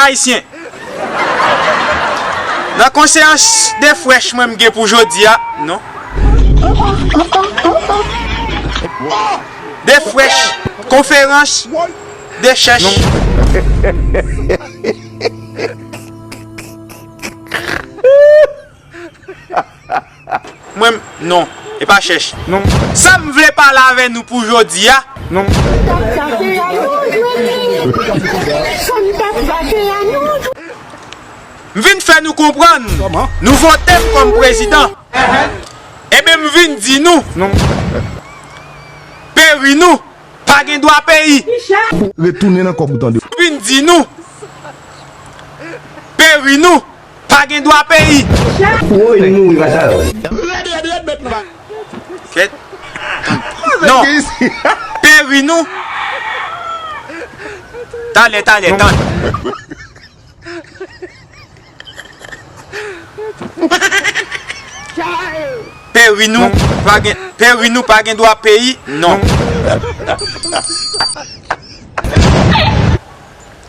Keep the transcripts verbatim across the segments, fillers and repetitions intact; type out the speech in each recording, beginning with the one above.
ayisyen. Nan konferans de frèch mwen m gen pou jodi a, non. De frèch, konferans de chèch. Mwen, non, e pa chèch. Non. Sa m vle pale avè nou pou jodi a. Non. M vin fè nou konprann. Kòman? Nou vote m kòm prezidan. Ebyen, m vin di nou. Non. Peri nou pa gen dwa peyi. Retounen nan kòb ou tande. M vin di nou. Peri nou pa gen dwa peyi. Woy, mouri, pa sa yo. Kèt. Non. Peri nou. Talè, talè, tann. Peri nou pa gen, peri nou pa gen dwa peyi, non.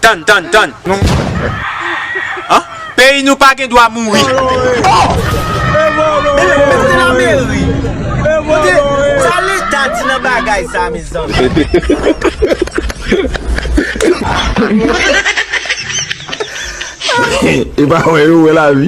Tann, tann, tann. Non. An? Peyi nou pa gen dwa mouri. Kote lameri? Kote sa leta di nan bagay sa, mezanmi? E pa wè yo wè lavi.